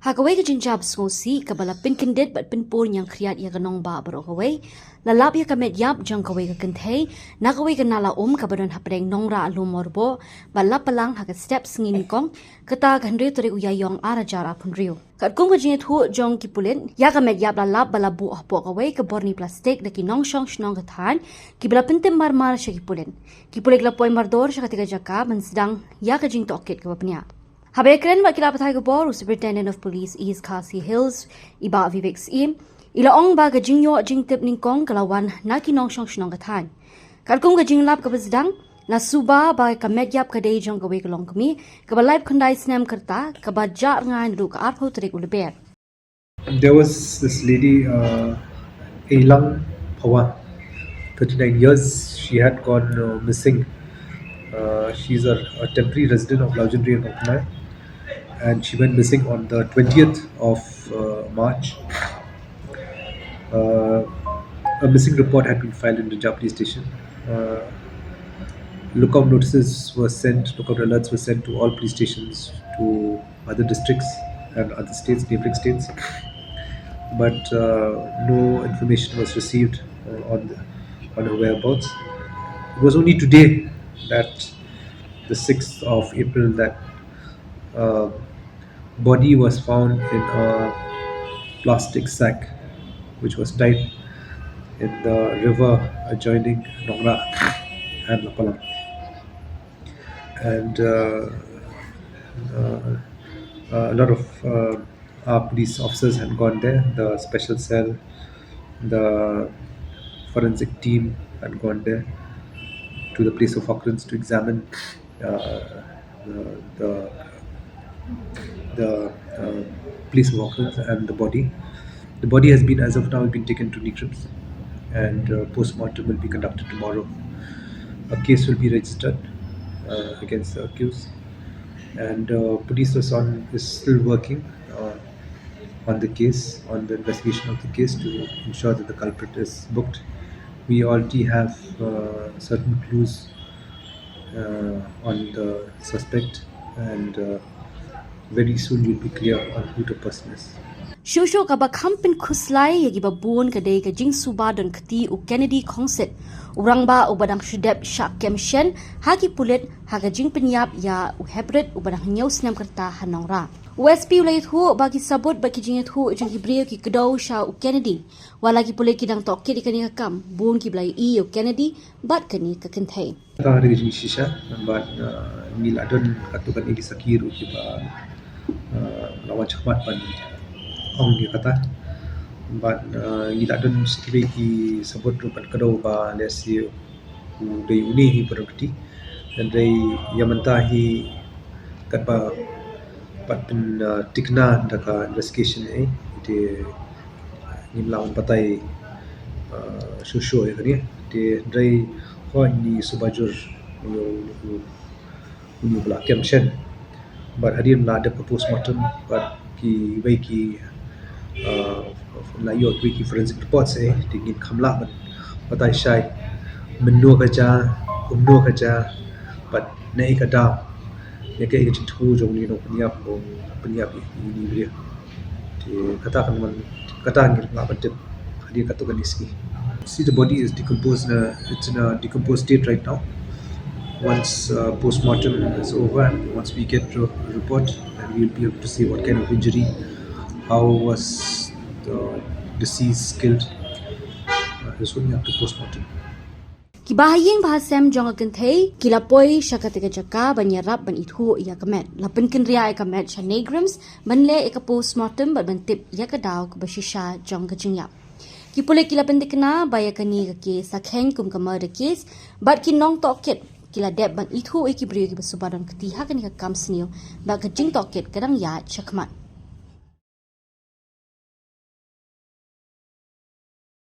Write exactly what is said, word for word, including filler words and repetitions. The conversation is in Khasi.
Ha kawei ka jingjia sngewsih kaba la pynkyndit bad pynpur ñiangkhriat ïa ka nongbah baroh kawei, la lap ïa ka met ïap jong kawei ka kynthei na kawei ka nala um kaba don hapdeng Nongrah Lumorboh, bad la palang ha ka step sngi nyngkong, kata ka hynriew tarik u Ïaïong ar hajar arphew hynriew. Katkum ka jingïathuh jong ki pulit, ïa ka met ïap la lap ba la buh hapoh kawei ka borni plastik da ki nongshong shnong ka thaiñ, kiba la pyntip marmar sha ki pulit. Ki pulit la poi mardor sha katei ka jaka ban sdang ïa ka jingtohkit kaba bniah. Haba ïakren bad ki lad pathai khubor, u Superintendent of Police East Khasi Hills, i Bah Vivek Syiem, i la ong ba ka jingïoh jingtip nyngkong ka la wan na ki nongshong shnong ka thaiñ. Katkum ka jinglap kaba sdang, la suba ba ka met ïap ka dei jong kawei ka longkmie kaba laiphew khyndai snem ka rta, kaba jah rngai naduh ka arphew tarik u Lber. There was this lady, uh, Eilang Phawa, thirty-nine years. She had gone, uh, missing. Uh, she's a, a temporary resident of Laujunri and Nongkhnai, and she went missing on the twentieth of, uh, March. Uh, a missing report had been filed in the Rijang police station. Uh, lookout notices were sent, lookout alerts were sent to all police stations, to other districts and other states, neighboring states. But, uh, no information was received, uh, on the, on her whereabouts. It was only today, that the sixth of April, that, uh, body was found in a plastic sack, which was tied in the river adjoining Nongrah and Lapalang. And, uh, uh, a lot of, uh, our police officers had gone there, the special cell, the forensic team had gone there to the place of occurrence to examine, uh, the, the, the, uh, place of occurrence and the body. The body has been, as of now, been taken to NEIGRIHMS, and, uh, post-mortem will be conducted tomorrow. A case will be registered, uh, against the accused, and, uh, police was on, is still working, uh, on the case, on the investigation of the case, to ensure that the culprit is booked. We already have, uh, certain clues, uh, on the suspect, and, uh, very soon you'll be clear on who the person is. Shuh shuh, kaba kham pynkhuslai ïa kiba bun ka dei ka jingsuba don kti u Kennedy Khongsit, u rangbah uba dang shu dep shah kem shen ha ki pulit ha ka jingpynïap ïa u Hybrid uba dang hynñiew snem ka rta ha Nongrah. U S P u la ïathuh ba ki sabut bad ki jingïathuh jong ki briew ki kdew sha u Kennedy. Wat la ki pulit ki dang tohkit ïa kane ka kam, bun kiba la ïohi ïa u Kennedy bad kane ka kynthei. Kata ka dei ka jingshisha, bad, uh, ngi la don katto katne ki sakhi ruh kiba, uh, la wan shakhmat ban ong ïa kata. Bad, uh, ngi la don sa kiwei ki sabut ruh ban kdew ba lehse u dei une hi ba don kti. Hynrei ïa mynta hi katba pat pyn, uh, thikna da ka investigation, eh, te ngim lah ban batai, uh, shuh shuh ïa kane. Te hynrei hooid ngi suba jur ïa u, u, une uba la kem shen. Bad hadien la dep ka postmortem bad kiwei ki, uh, la ïoh kiwei ki forensic reports, eh, te ngin kham lah ban batai shai mynno ka jia, kumno ka jia, bad naei ka daw. Ïa kaei ka jingthmu jong une u nongpynïap, u pynïap ïa une u briew. Te kata kan wan, kata ngin lah ban tip hadien katto katne sngi. See, the body is decomposed, uh, it's in a decomposed state right now. Once, uh, postmortem is over and once we get a report, then we'll be able to see what kind of injury, how was the deceased killed. Uh, it's only up to postmortem. Ki bahaïing bahasem jong ka kynthei ki la poi sha katei ka jaka ban ïarap ban ithuh ïa ka met. La pynkynriah ïa ka met sha NEIGRIHMS ban leh ïa ka postmortem bad ban tip ïa ka daw kaba shisha jong ka jingïap. Ki pulit ki la pynthikna ba ïa kane ka case la kheiñ kum ka murder case bad ki nongtohkit ki la dep ban ithuh ïa ki briew kiba suba don kti ha kane ka kam sniew bad ka jingtohkit ka dang ïaid shakhmat.